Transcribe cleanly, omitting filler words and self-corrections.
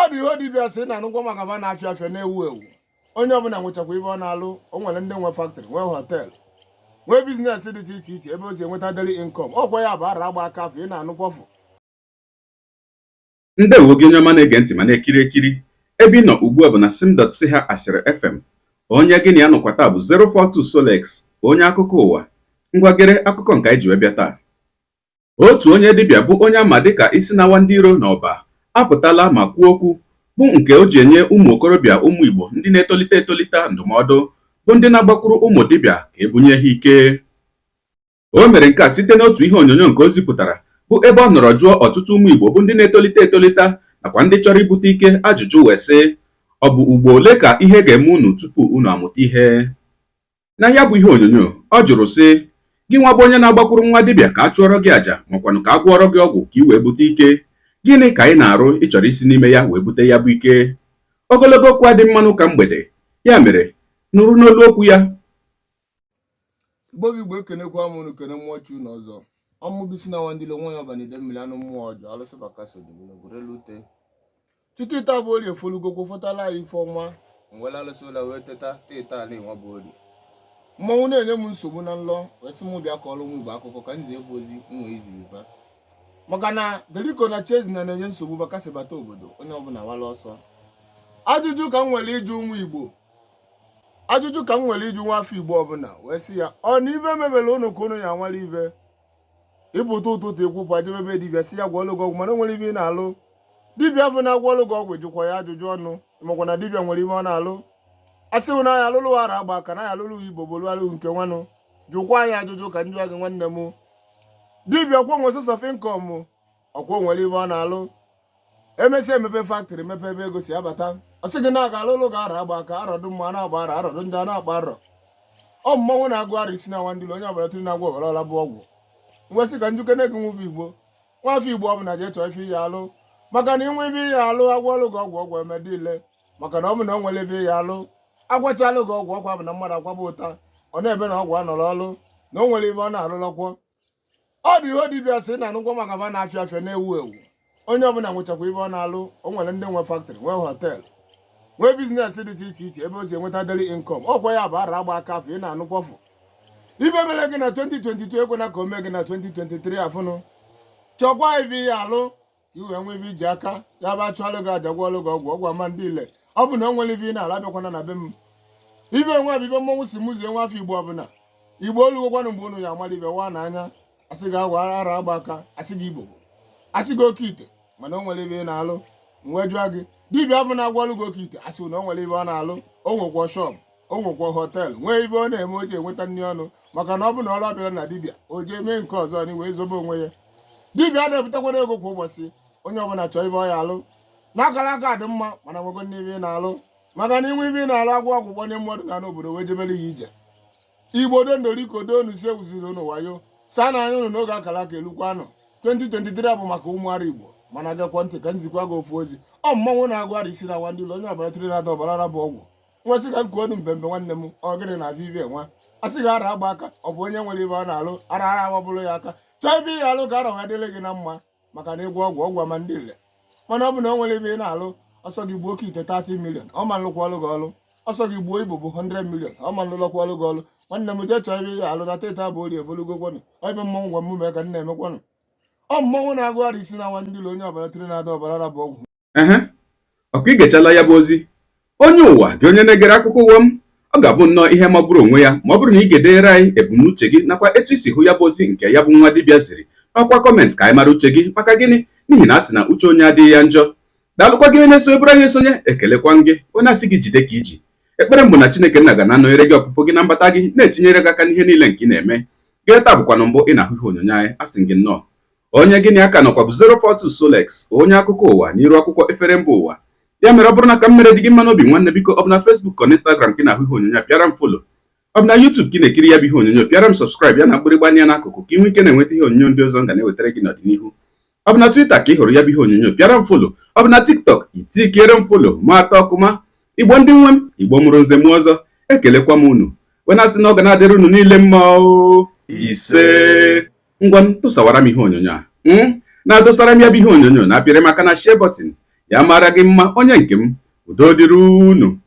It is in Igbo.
Ọ dị ihe dibịa sị na anụgwọ maka ba na-afịa afịa na-ewu ewu. Onye ọbụla nwechakwa ibe ọ na-alụ. O nwere ndị nwe factory, nwee hotel, nwee business dị iche iche iche ebe o si enweta daily income. Ọkwa ya bụ ara agba aka afọ ị na-anụkwọfụ. Ndewo gị, onye ọma na-ege ntị ma na-ekiri ekiri. Ebe ị nọ ugbu a bụ na sim.si ha asịrị FM. Onye gị na ya nọkwa taa bụ 042 Solex, onye akụkọ ụwa. Ngwagere akụkọ nke anyị ji wee bịa taa. Otu onye dibịa bụ onye ama dịka isi na-awa ndị iro n'ọba apụtala ma kwuo okwu bụ nke o ji enye ụmụ okorobịa, ụmụ Igbo ndị na-etolite etolite ndụmọdụ, bụ ndị na-agbakwuru ụmụ dibịa ka ebunye ha ike. O mere nke a site n'otu ihe onyonyo nke o zipụtara, bụ ebe ọ nọrọ jụọ ọtụtụ ụmụ Igbo bụ ndị na-etolite etolite nakwa ndị chọrọ ibute ike ajụjụ wee sị, ọ bụ ugbo ole ka ihe ga-eme unu tupu unu amụta ihe? Na ya bụ ihe onyonyo, ọ jụrụ sị, gị nwa bụ onye na-agbakwuru nwa dibịa ka a chụọrọ gị àjà makwanụ ka a gwọọrọ gị ọgwụ ka ị wee bute ike, gịnị ka ị na-arụ ị chọrọ isi n'ime ya wee bute ya bụ ike? Ogologo okwu adị mmanụ ka mgbede, ya mere nụrụ n'olu okwu ya. Igbo bụ Igbo, ekenekwa m unu, kene mmụọ chi unu ọzọ. Ọmụbụ isi na nwa ndị nwe ya ọbanide mmiri anụ mmụọ ọjọọ alụsị bakasị obodo tutu taa bụ orie folugokwo fọtala anyị ife ọnwa nwere alụsị ụlọ wee teta teta ala ịnwa bụ orie. Mmọnwụ na-enye m nsogbu na nlọ wee sị m bịa kọọrọ ụmụ Igbo akụkọ ka m zie efe ozi nwe iziri fa, maka na deliko na chezina na-enye nsogbu bakasị bata obodo, onye ọbụla wala ọsọ. Ajụjụ ka m nwere ịjụ ụmụ Igbo, ajụjụ ka m nwere ịjụ nwa afọ Igbo ọbụla wee sị ya, ọ na ibe mebere ụnụ ka ụnụ ya anwale ibe ịpụta ụtụtụ ekwupụ ajebebe dibịa si ya gwọọlụ gị ọgwụ, mana o nwere ibe ị na-alụ. Dibịa bụ na-agwọọlụ gị ọgwụ, jụkwa ya ajụjụ ọnụ, makwa na dibịa nwere ibe ọ na-alụ. Asị na ya alụlụ ara agba aka na ya alụlụ Igbo bolu alụ nke nwanụ. Jụkwa anyị ajụjụ ka njụ gị, nwanne m, dibịa ọkwa nwe source of income, ọkwa nwere ibe ọ na-alụ. Emesịa emepe factory, mepe ebe ego si abata. Ọ sị gị na aga alụlụ gị ara agba aka, arọdụ mma na-agba arọ, arọdụ ndị a na-agba arọ. Ọ mmọnwụ na-agụ ara isi na nwa ndị onye ọbụla tụrụ na-agwa ọbara ọla bụ ọgwụ. Nwesị ka njukene gị, nwụbụ Igbo, nwafọ Igbo ọbụla jee chọọ ife ihe alụ, maka na inwe ibe ihe alụ, agwọlụ gị ọgwụ, ọgwụ eme niile, maka na ọ bụ na o nwere ebe ihe alụ, agwachalụ gị ọgwụ, ọkwa bụ na mmadụ akwaba ụta, ọ na-ebe na ọgwụ anọrọ ọlụ na o nwere ibe ọ na-alụlọkwọ. Ọ dị ihe dibịa sị na anụgwọ maka ba na-afịa afịa na-ewu ewu. Onye ọbụla nwechakwa ibe ọ na-alụ. O nwere ndị nwe factory, nwee hotel, nwee business dị iche iche iche ebe o si enweta daily income. Ọkwa ya bụ ara agba aka afọ ị na-anụkwọfụ. Ibe mere gị na 2022 ekwena ka o mee gị na 2023. Afụnụ chọkwa ibe ihe alụ ka i wee nwee ibe iji aka ya bụ achụalụ gị aja, gwọọlụ gị ọgwụ, ọgwụ ama ndị ile. Ọ bụ na o nwere ibe ị na-alụ, abịakwana na be m. Ibe nwe bụ ibe mmọnwụ si mụzie nwa afọ Igbo ọbụla. Igbo olugokwanụ mgbe unu ya amara ibe waa n'anya. Asị gị agwa ara agba aka, asị gị Igbo, asị gị oke ite, mana o nwere ibe ị na-alụ. Wee jụọ gị, dibịa bụ na-agwọlụ gị oke ite, asị na o nwere ibe ọ na-alụ, o nwekwa shop, o nwekwa hotel, nwee ibe ọ na-eme o ji enweta nri ọnụ, maka na ọ bụ na ọrụ abịara na dibịa, o jee mee nke ọzọ na wee zobe onwe ya. Dibịa na-ebutekwana ego kwa ụbọchị. Onye ọbụla chọọ ibe ọ ya alụ na akara aka dị mma, mana nwego nne ibe ị na-alụ, maka na inwe ibe ị na-alụ, agwọ ọgwụ gbanye mmadụ na n'obodo wee jebere ya ije. Igbo dondoriko donu si ewuziri unu wayo saa na anya unu n'oge akara aka elukwanụ. 2023 bụ maka ụmụ ara Igbo, mana gekwa ntị ka nzikwa gị ofu ozi. Ọ mmọnwụ na-agụ ara isi na nwa ndị ụlọ onye ọbara tụrụ na-ada ọbara ara bụ ọgwụ. Nwesị ka nkuo onu mpempe, nwanne m, ọ gịnị na afọ ibe nwa asị gị ara agba aka? Ọ bụ onye nwere ibe ọ na-alụ, ara ara agbabụrụ ya aka. Chọọ ibe ihe alụ ka ara wee dịrị gị na mma, maka na ịgwọ ọgwụ, ọgwụ ama ndị ile. Mana ọ bụ na o nwere ibe ị na-alụ, ọsọ gị gbuo oke ite 30 million, ọ ma nlụkwa ọlụ gị ọlụ. Ọsọ gị gbuo Igbo bụ 100 million, ọ ma nlụlọkwa ọlụ gị ọlụ. Nwanne m, jee chọọ ibe ihe alụ na teta bụ orie efolugokwanụ. Ọ ibe mmọnwụ gwa m mee ka m na-emekwanụ. Ọ mmọnwụ na-agụ ara isi na nwa ndị ụlọ onye ọbara tụrụ na-ada ọbara ara bụ ọgwụ. Ehe, ọkwa ị gechala ya bụ ozi, onye ụwa, gị onye na-egere akụkọ ụwa m. Ọ ga-abụ nnọọ ihe magburu onwe ya ma ọ bụrụ na ị ga-edere anyị ebumnuche gị nakwa etu isi hụ ya bụ ozi nke ya bụ nwa dibịa ziri n'ọkwa comment, ka anyị mara uche gị. Maka gịnị? N'ihi na a sị na uche onye adịghị ya njọ. Daalụkwa gị onye na-eso eburu anyị esonye. Ekelekwa gị onye asị gị jide ka iji. Ekpere m bụ na Chineke nna ga na-anọnyere gị, ọpụpụ gị na mbata gị, na-etinyere gị aka n'ihe niile nke ị na-eme. Gị taa bụkwanụ mbụ ị na-ahụ ihe onyonyo anyị, asị gị nnọọ. Onye gị na ya ka nọkwa bụ 042 Solex, onye akụkọ ụwa n'iru akwụkwọ efere mba ụwa. Ya mere, ọ bụrụ na ka m mere dị gị mma n'obi, nwanne, biko, ọ bụ na Facebook ka na Instagram ka ị na-ahụ ihe onyonyo a, pịara m follow. Ọ bụ na YouTube ka ị na-ekiri ya bụ ihe onyonyo, pịara m subscribe ya na mgbịrịgba anya n'akụkụ, ka ị nwee ike na-enweta ihe onyonyo ndị ọzọ m ga na-ewetara gị n'ọdịnihu. Ọ bụ na Twitter ka ị hụrụ ya bụ ihe onyonyo, pịara m follow. Ọ bụ na TikTok, itikiere m follow ma atọ ọkụma. Igbo ndị nwe m, Igbo mụrụ nze mụọ ọzọ, ekelekwa m unu wee na-asị na ọ ga na-adịrị unu niile mma o. Ise. Ngwa m, tụsawara m ihe onyonyo a, na-adụsara m ya bụ ihe onyonyo, na-apịrị maka na share button. Ya mara gị mma, onye nke m. Udo dịrị unu.